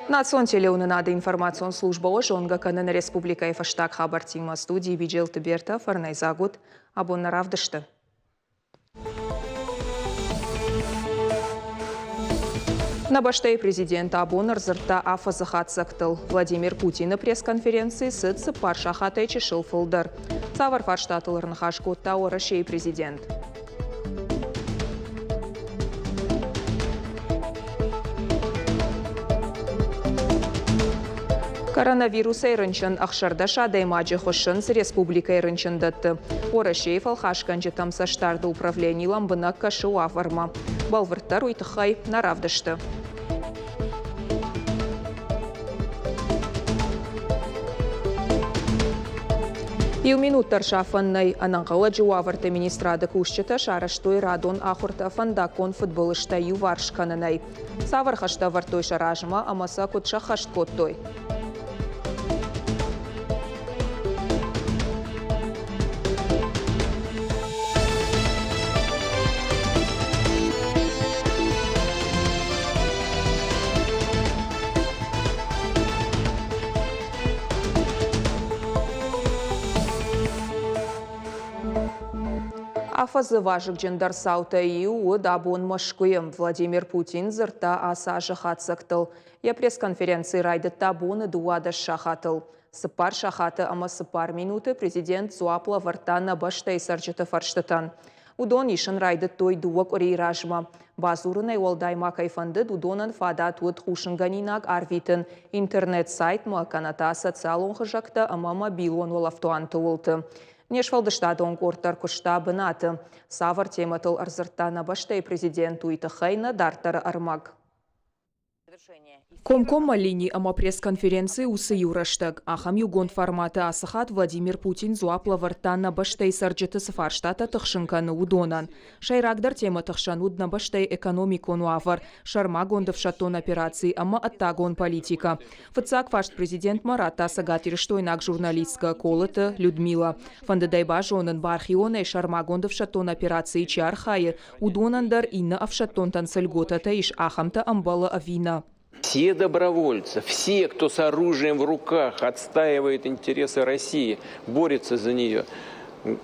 Национ телеуынынады информацион службӕ уӕ зонгӕ кӕны нӕ республикӕйы фӕстаг хабӕрттимӕ. Студийы Биджелты Бертӕ, фӕрнӕйдзаг уыд абон нӕ равдысты. Нӕ бӕстӕйы президент абон ӕрдзырдта афӕдзы хатдзӕгтыл. Владимир Путины пресс-конференци цыд цыппар сахатӕй чысыл фылдӕр. Цавӕр фарстатыл ӕрныхас кодта Уӕрӕсейы президент? Коронавирусӕй рынчын 16 адӕймаджы хуыссынц республикӕйы рынчындӕтты. Уӕрӕсейы фӕлхасгӕнджытӕм цӕстдарды управлени лӕмбынӕг кӕсы уавӕрмӕ. Бӕлвырддӕр уый тыххӕй нӕ равдысты. Иу минут дӕр сафӕн нӕй. Ӕнӕнхъӕлӕджы уавӕрты министрады кусджытӕ сарӕзтой радон ахуыртӕ фӕндаггон фыдбылызтӕ иуварс кӕнынӕй. Цавӕр хӕстӕ ӕвӕрдтой сӕ размӕ ӕмӕ сӕ куыд сӕххӕст кодтой? Афӕдзы вазыгджындӕр цаутӕй иу уыд абон Мӕскуыйы. Владимир Путин дзырдта ацы азы хатдзӕгтыл. Йӕ пресс-конференци райдыдта боны 12 сахатыл. Цыппар сахаты ӕмӕ цыппар минуты президент дзуапп лӕвӕрдта нӕ бӕстӕйы цӕрджыты фӕрстытӕн. Уыдон исын райдыдтой дыууӕ къуырийы размӕ. Бадзурынӕй уӕлдай ма кӕй фӕндыд, уыдонӕн фадат уыд хъусынгӕнинаг арвитын интернет-сайтмӕ кӕнӕ та социалон хызӕгтӕ ӕмӕ мобилон уӕлӕфтуанты уылты. Не сфӕлдыстадон къорд дӕр куыста бынаты. Цавӕр темӕтыл ӕрдзырдта нӕ бӕстӕйы президент, уый тыххӕй нӕ дарддӕры ӕрмӕг. Комкоммӕ лини ӕмӕ пресс-конференци уыцы иу рӕстӕг. Ахӕм иугонд форматы ацы хатт Владимир Путин дзуапп лӕвӕрдта нӕ бӕстӕйы цӕрджыты цы фарстатӕ тыхсын кӕны, уыдонӕн. Сӕйрагдӕр темӕты хсӕн уыд нӕ бӕстӕйы экономикон уавӕр, сӕрмагонд ӕфсӕддон операци ӕмӕ ӕддагон политикӕ. Фыццаг фарст президентмӕ радта цӕгатирыстойнаг журналисткӕ Колыты Людмила. Фӕндыд ӕй базонын, бархионӕй сӕрмагонд ӕфсӕддон операцийы чи архайы, Уыдонӕн дӕр иннӕ ӕфсӕддонтӕн цы льготӕтӕ ис, ахӕмтӕ ӕмбӕлы ӕви нӕ? Все добровольцы, все, кто с оружием в руках отстаивает интересы России, борется за нее,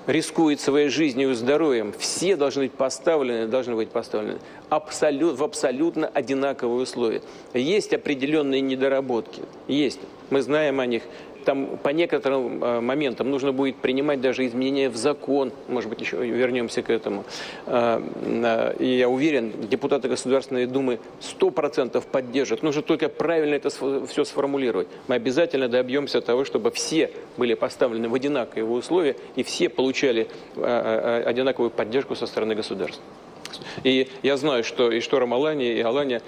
рискует своей жизнью и здоровьем, все должны быть поставлены, должны быть поставлены абсолют, в абсолютно одинаковые условия. Есть определенные недоработки, есть. Мы знаем о них там по некоторым э, моментам нужно будет принимать даже изменения в закон, может быть, еще вернемся к этому. Э, э, и я уверен, депутаты Государственной Думы 100% поддержат. Нужно только правильно это все сформулировать. Мы обязательно добьемся того, чтобы все были поставлены в одинаковые условия и все получали одинаковую поддержку со стороны государства. И я знаю, что и Шторм Алания, и Алания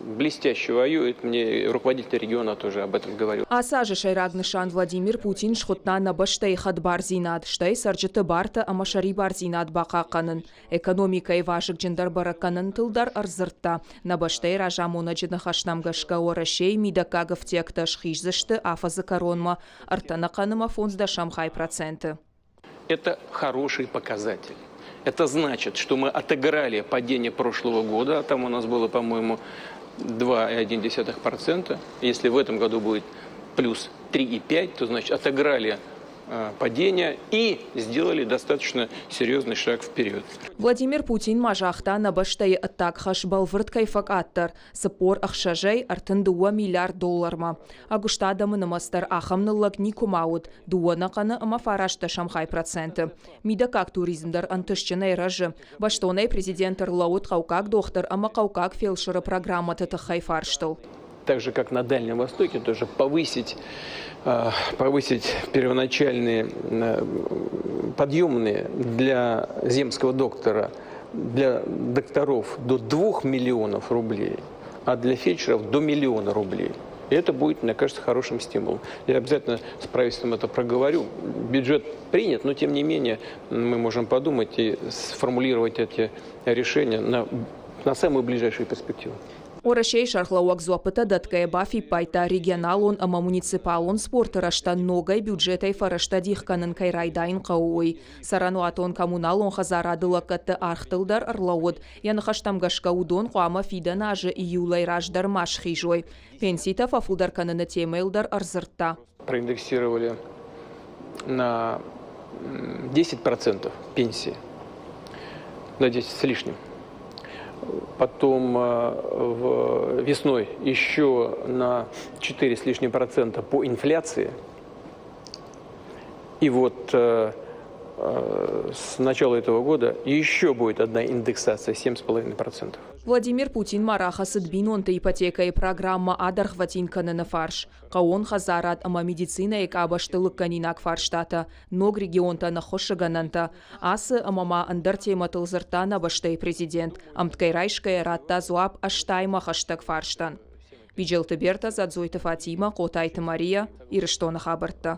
блестяще воюет. Мне руководитель региона тоже об этом говорил. Ацы азы сӕйраг нысан Владимир Путин схуыдта нӕ бӕстӕйы хӕдбардзинад, стӕй цӕрджыты бартӕ ӕмӕ сӕрибардзинад бахъахъхъӕнын. Экономикӕйы вазыгджындӕр бӕрӕггӕнӕнтыл дӕр ӕрдзырдта. Нӕ бӕстӕйы разамонӕджы ныхӕстӕм гӕсгӕ Уӕрӕсейы мидӕггаг ӕфтиӕгтӕ схиздзысты афӕдзы кӕронмӕ ӕртӕ ӕнӕхъӕн фондздӕсӕм хай проценты. Это хороший показатель. Это значит, что мы отыграли падение прошлого года, а там у нас было, по-моему, 2,1%. Если в этом году будет плюс 3,5, то значит отыграли э, падение и сделали достаточно серьезный шаг вперед. Владимир Путин ма загъта, нӕ бӕстӕйы ӕддаг хӕс бӕлвырд кӕй фӕкъаддӕр, 46-ӕй 32 миллиард доллармӕ. Ӕгуыст адӕмы нымӕц дӕр ахӕм ныллӕг никуыма уыд, дыууӕ ӕнӕхъӕны ӕмӕ фарастдӕсӕм хай проценты. Мидӕггаг туризм дӕр ӕнтыстджынӕй рӕзы. Бӕстонӕй президент ӕрлӕууыд хъӕуккаг дохтыр ӕмӕ хъӕуккаг фелсыры программӕты тыххӕй фарстыл. Так же, как на Дальнем Востоке, тоже повысить, э, повысить первоначальные э, подъемные для земского доктора, для докторов до 2 миллионов рублей, а для фельдшеров до миллиона рублей. И это будет, мне кажется, хорошим стимулом. Я обязательно с правительством это проговорю. Бюджет принят, но тем не менее мы можем подумать и сформулировать эти решения на, на самую ближайшую перспективу. Уӕрӕсейы сӕргълӕууӕг дзуӕппытӕ дӕтгӕйӕ бафиппайдта, регионалон ӕмӕ муниципалон спорты рӕзтӕн ногӕй бюджетӕй фӕрӕзтӕ дих кӕнын кӕй райдайын хъӕуы, уый. Цӕрӕнуатон-коммуналон хӕдзарады лӕггӕдты ӕргътыл дӕр ӕрлӕууыд. Йӕ ныхӕстӕм гӕсгӕ, уыдон хъуамӕ фидӕн азы июлӕй раздӕр ма схизой. Пенситӕ фӕфылдӕр кӕныны темӕйыл дӕр ӕрдзырдта. Проиндексировали на 10% пенсии, на 10 с лишним. Потом в весной еще на 4 с лишним процента по инфляции. И вот с начала этого года еще будет одна индексация 7,5%. Владимир Путин ма рахӕцыд бинонты ипотекӕйы программӕ адӕргъвӕтин кӕныны фарс, хъӕууон хӕдзарад ӕмӕ медицинӕйы къабӕзты лыггӕнинаг фарстатӕ, ног регионтӕн ӕххуысы гӕнӕнтӕ. Ацы ӕмӕ ма ӕндӕр темӕтыл дзырдта нӕ бӕстӕйы президент, ӕмткӕй райсгӕйӕ радта дзуапп ӕстаймӕ хӕстӕг фарстӕн. Биджелты Бертӕ, Дзадзойты Фатимӕ, Хъотайты Мария, Ирыстоны хабӕрттӕ.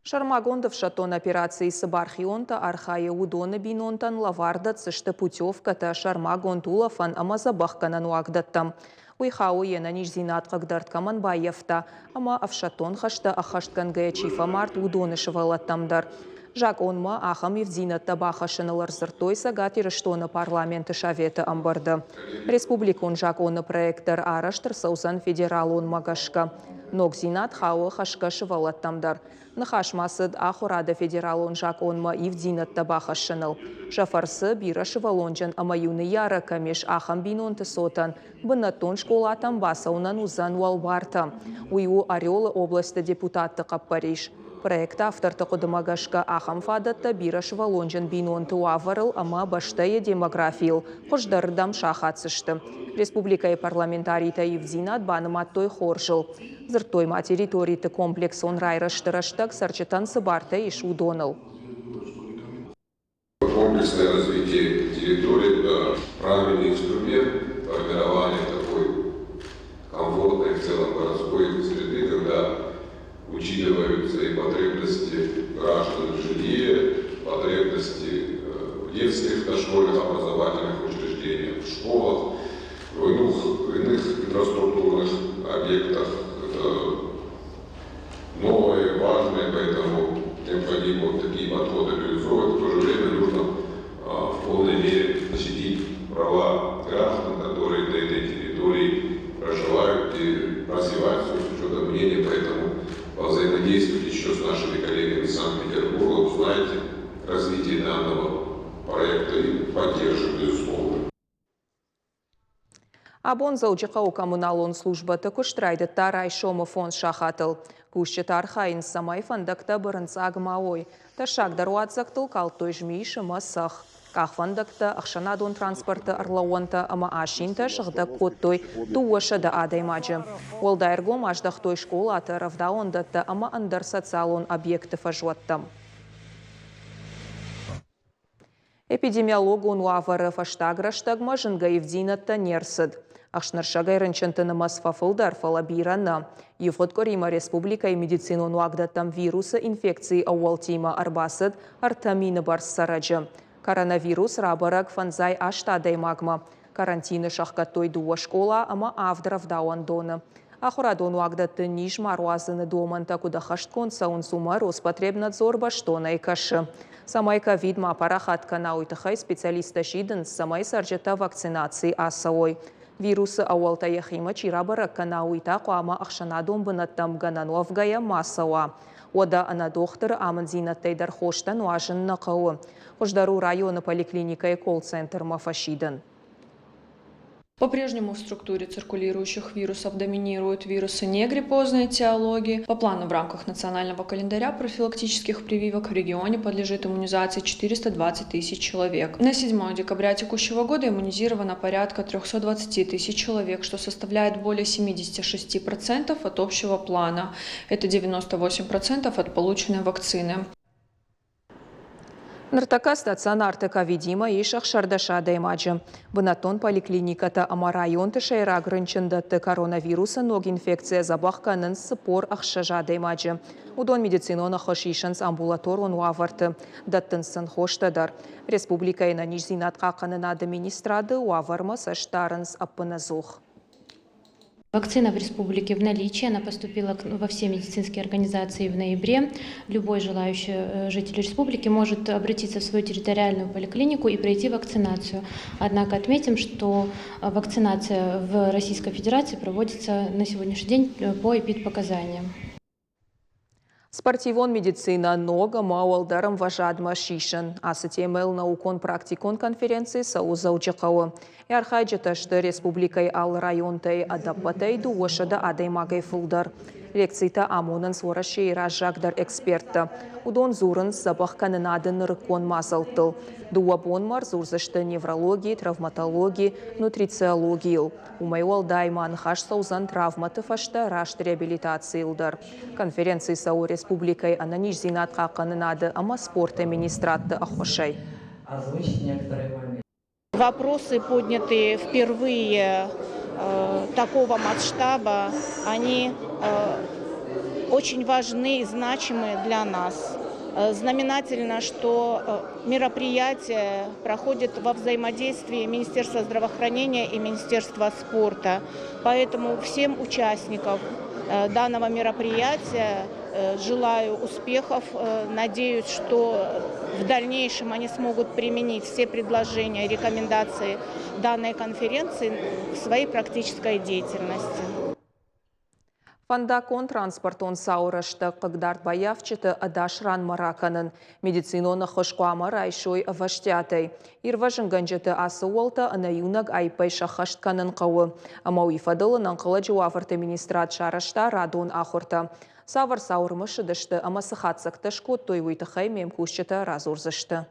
Сӕрмагонд ӕфсӕддон операцийы цы бархионтӕ архайы, уыдоны бинонтӕн лӕвар дӕтдзысты путевкӕтӕ сӕрмагонд улӕфӕн ӕмӕ дзӕбӕхгӕнӕн уагдӕттӕм. Уый хауы, йе нӕниздзинад хъыгдӕрд кӕмӕн баййӕфта ӕмӕ ӕфсӕддон хӕстӕ ӕххӕстгӕнгӕйӕ чи фӕмард, уыдоны сывӕллӕттӕм дӕр. Закъонмӕ ахӕм ивддзинӕдтӕ бахӕссыныл ӕрдзырдтой Цӕгат Ирыстоны Парламенты Советы ӕмбырды. Республикон закъоны проект дӕр арӕзт ӕрцӕудзӕн федералонмӕ гӕсгӕ. Ногдзинад хауы хӕсгӕ сывӕллӕттӕм дӕр. Ныхас ма цыд ахуырады федералон закъонмӕ ивддзинӕдтӕ бахӕссыныл. Сӕ фӕрцы бирӕсывӕллонджын ӕмӕ иу ныййарӕг кӕм ис, ахӕм бинонты цотӕн бынӕттон скъолатӕм бацӕуынӕн уыдзӕн уӕлбартӕ. Уый у Орелы областы депутатты хъӕппӕрис. Проекты авторты хъуыдымӕ гӕсгӕ, ахӕм фадӕттӕ бирӕсывӕллонджын бинонты уавӕрыл ӕмӕ бӕстӕйы демографийыл хуыздӕрырдӕм сахаддзысты. Республикӕйы парламентаритӕ ивддзинад банымадтой хорзыл. Дзырдтой ма территориты комплексон райрӕзты рӕстӕг цӕрджытӕн цы бартӕ ис, уыдоныл. Комплексное развитие территории – это правильный инструмент формирования такой комфортной в целом городской среды, когда учитываются и потребности граждан в жилье, потребности в детских дошкольных образовательных учреждениях, в школах, в иных, в иных инфраструктурных объектах. Это новое, важное, поэтому необходимо вот такие подходы реализовывать. В то же время нужно в полной мере защитить права граждан, которые на этой территории проживают и развиваются с учетом мнения, поэтому взаимодействовать еще с нашими коллегами из Санкт-Петербурга, узнаете развитие данного проекта и поддержим, безусловно. Абон Дзӕуджыхъӕуы коммуналон службӕты куыст райдыдта райсомы фондз сахатыл. Кусджытӕ архайынц, цӕмӕй фӕндӕгтӕ бырынцъаг ма уой. Тӕссагдӕр уадздзӕгтыл калдтой змис ӕмӕ цӕхх. Къахвӕндӕгтӕ, ӕхсӕнадон транспорты ӕрлӕууӕнтӕ ӕмӕ асинтӕ сыгъдӕг кодтой 200 адӕймаджы. Уӕлдай ӕргом аздӕхтой скъолаты, рӕвдауӕндӕттӕ ӕмӕ ӕндӕр социалон объектты фӕзуӕттӕм. Эпидемиологон уавӕры фӕстаг рӕстӕгмӕ зынгӕ ивддзинӕдтӕ не рцыд. Ӕхснырсӕгӕй рынчынты нымӕц фӕфылдӕр, фӕлӕ бирӕ нӕ. Ивгъуыд къуыримӕ республикӕйы медицинон уагдӕттӕм вирусы инфекцийы ӕууӕлтимӕ ӕрбацыд 3000 бӕрц цӕрӕджы. Коронавирус рабӕрӕг 58 адӕймагмӕ. Карантины сӕхгӕдтой дыууӕ скъола ӕмӕ авд рӕвдауӕндоны. Ахуырадон уагдӕтты низ ма руадзыны домӕнтӕ куыд ӕххӕстгонд цӕуынц, уымӕ Роспотребнадзор бӕстонӕй кӕсы. Цӕмӕй ковид ма парахат кӕна, уый тыххӕй специалисттӕ сидынц, цӕмӕй цӕрджытӕ вакцинаци ацӕуой. Вирусы ӕууӕлтӕ йӕхимӕ чи рабӕрӕг кӕна, уый та хъуамӕ ӕхсӕнадон бынӕттӕм гӕнӕн уӕвгӕйӕ ма цӕуа. Уӕдӕ ӕнӕ дохтыры амынддзинӕдтӕй дӕр хостӕ нуазын нӕ хъӕуы. Хуыздӕр у районы поликлиникӕйы колл-центрмӕ фӕсидын. По-прежнему в структуре циркулирующих вирусов доминируют вирусы негриппозной этиологии. По плану в рамках национального календаря профилактических прививок в регионе подлежит иммунизации 420 тысяч человек. На 7 декабря текущего года иммунизировано порядка 320 тысяч человек, что составляет более 76% от общего плана. Это 98% от полученной вакцины. Ныртӕккӕ стационарты ковидимӕ ис 16 адӕймаджы. Бынӕттон поликлиникӕтӕ ӕмӕ районты сӕйраг рынчындӕтты коронавирусы ног инфекцийӕ дзӕбӕх кӕнынц 46 адӕймаджы. Уыдон медицинон ӕххуыс исынц амбулаторон уавӕрты, дӕттынц сын хостӕ дӕр. Республикӕйы ӕнӕниздзинад хъахъхъӕнынады министрады уавӕрмӕ цӕст дарынц ӕппынӕдзух. Вакцина в республике в наличии, она поступила во все медицинские организации в ноябре. Любой желающий житель республики может обратиться в свою территориальную поликлинику и пройти вакцинацию. Однако отметим, что вакцинация в Российской Федерации проводится на сегодняшний день по эпидпоказаниям. Спортивон медицинӕ ног ӕмӕ уӕлдӕр ӕмвӕзадмӕ сисын. Ацы темӕйыл наукон-практикон конференци цӕуы Дзӕуджыхъӕуы. Йӕ архайджытӕ сты республикӕйы алы районтӕй ӕдӕппӕтӕй 200 адӕймагӕй фылдӕр. Лекцитӕ амонынц Уӕрӕсейы раззагдӕр эксперттӕ. Уыдон дзурынц дзӕбӕхкӕнынады нырыккон мадзӕлттыл. Дыууӕ бонмӕ ӕрдзурдзысты неврологи, травматологи, нутрициологийыл. Уымӕй уӕлдай ма ныхас цӕудзӕн травмӕты фӕстӕ раст реабилитацийыл дӕр. Конференци цӕуы республикӕйы ӕнӕниздзинад хъахъхъӕнынады ӕмӕ спорты министрадты ӕххуысӕй. Вопросы, поднятые впервые такого масштаба, они очень важны и значимы для нас. Знаменательно, что мероприятие проходит во взаимодействии Министерства здравоохранения и Министерства спорта. Поэтому всем участникам данного мероприятия желаю успехов. Надеюсь, что в дальнейшем они смогут применить все предложения и рекомендации данной конференции в своей практической деятельности. Фӕндаггон транспортон цауы рӕстӕг хъыгдард баййафджыты ӕдас ранмӕ ракӕнын. Медицинон ӕххуыс хъуамӕ райсой ӕвӕстиатӕй. Ирвӕзынгӕнджыты ацы ууӕлтӕ ӕнӕ иунӕг аиппӕй сӕххӕст кӕнын хъӕуы. Ӕмӕ уый фӕдыл ӕнӕнхъӕлӕджы уавӕрты министрад сарӕзта радон ахуыртӕ. Цавӕр цау ӕрымысыдысты ӕмӕ цы хатдзӕгтӕ скодтой, уый тыххӕй ме мкусджытӕ радзурдзысты.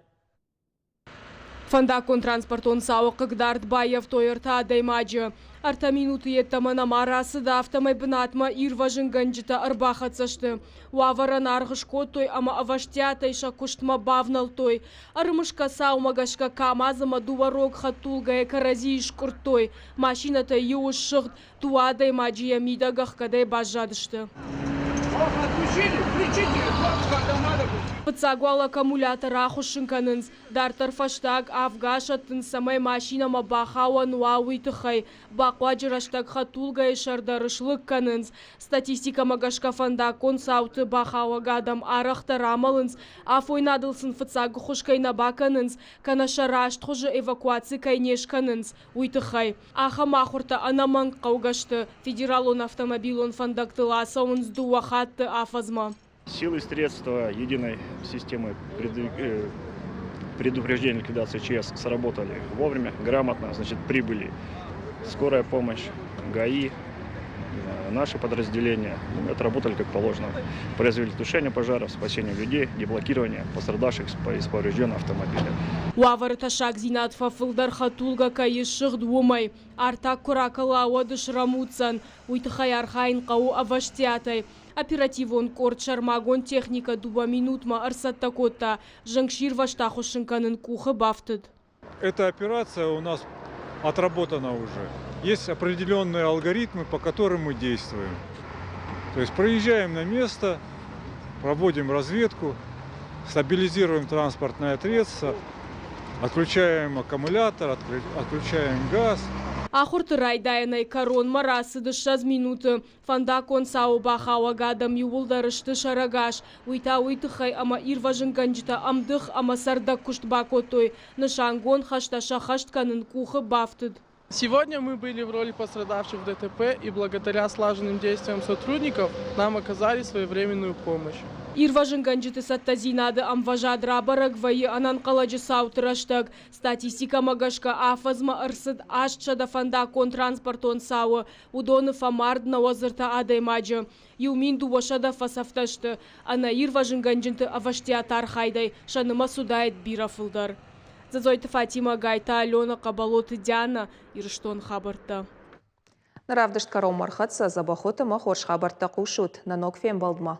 Фӕндаггон транспортон цауы хъыгдард баййӕфтой ӕртӕ адӕймаджы. 3 минуты йеддӕмӕ нӕма рацыд, афтӕмӕй бынатмӕ ирвӕзынгӕнджытӕ ӕрбахӕццӕ сты. Уавӕрӕн аргъ скодтой ӕмӕ ӕвӕстиатӕй сӕ куыстмӕ бавнӕлдтой. Ӕрымысгӕ цаумӕ гӕсгӕ КАМАЗ ӕмӕ дыууӕ рог хӕдтулгӕйы кӕрӕдзийы скъуырдтой. Машинӕтӕй иу ссыгъд, дыууӕ адӕймаджы йӕ мидӕг ӕхгӕдӕй баззадысты. Фыццаг уал аккумулятор ахуыссын кӕнынц, дарддӕр фӕстаг авг асӕттынц, цӕмӕй машинӕмӕ бахауӕн уа, уый тыххӕй. Бахъуаджы рӕстӕг хӕдтулгӕйы сӕр дӕр слыг кӕнынц. Статистикӕмӕ гӕсгӕ фӕндаггон цауты бахауӕг адӕм арӕхдӕр амӕлынц, афойнадыл сын фыццаг ӕххуыс кӕй нӕ бакӕнынц, кӕнӕ сӕ раст хуызы эвакуаци кӕй не скӕнынц, уый тыххӕй. Ахӕм ахуыртӕ ӕнӕмӕнг хъӕугӕ сты. Федералон автомобилон фӕндӕгтыл ацӕуынц дыууӕ хатты афӕдзмӕ. Силы и средства единой системы предупреждения ликвидации ЧС сработали вовремя, грамотно, значит, прибыли скорая помощь, ГАИ, наши подразделения, ну, отработали как положено. Произвели тушение пожаров, спасение людей, деблокирование пострадавших из поврежденного автомобиля. Уавӕры тӕссагдзинад фӕфылдӕр, хӕдтулгӕ кӕй ссыгъд, уымӕй. Артаг куы ракӕла, уӕд срӕмудздзӕн. Уый тыххӕй архайын хъӕуы ӕвӕстиатӕй. Оперативон къорд сӕрмагонд техникӕ 2 минутмӕ ӕрцӕттӕ кодта. Зынгсирвӕзт ахуыссын кӕнын къухы бафтыд. Эта операция у нас отработана уже. Есть определенные алгоритмы, по которым мы действуем. То есть проезжаем на место, проводим разведку, стабилизируем транспортное средство, отключаем аккумулятор, отключаем газ. Ахуырты райдайӕнӕй кӕронмӕ рацыд 20 минуты. Фӕндаггон цауы бахауӕг адӕм иууылдӕр сты сӕрӕгас. Уый та уый тыххӕй, ӕмӕ ирвӕзынгӕнджытӕ ӕмдых ӕмӕ цӕрдӕг куыст бакодтой. Нысангонд хӕстӕ сӕххӕст кӕнын къухы бафтыд. Сегодня мы были в роли пострадавших в ДТП, и благодаря слаженным действиям сотрудников нам оказали своевременную помощь. Ирвӕзынгӕнджыты цӕттӕдзинады ӕмвӕзад рабӕрӕг вӕййы ӕнӕнхъӕлӕджы цауты рӕстӕг. Статистикӕмӕ гӕсгӕ афӕдзмӕ ӕрцыд 800 фӕндаггон транспортон цауы. Уыдоны фӕмард 93 адӕймаджы. 1200 фӕцӕфтӕ сты. Ӕнӕ ирвӕзынгӕнджыты ӕвӕстиат архайдӕй сӕ нымӕц уыдаид бирӕ фылдӕр. Дзӕдзойты Фатимӕ, Гайта Алена, Хъӕбӕлоты Диана, Ирыстон хабӕрттӕ. Равдыст кӕронмӕ ӕрхӕццӕ. Дзӕбӕх ут ӕмӕ хорз хабӕрттӕ хъусут. Нӕ ног фембӕлдмӕ.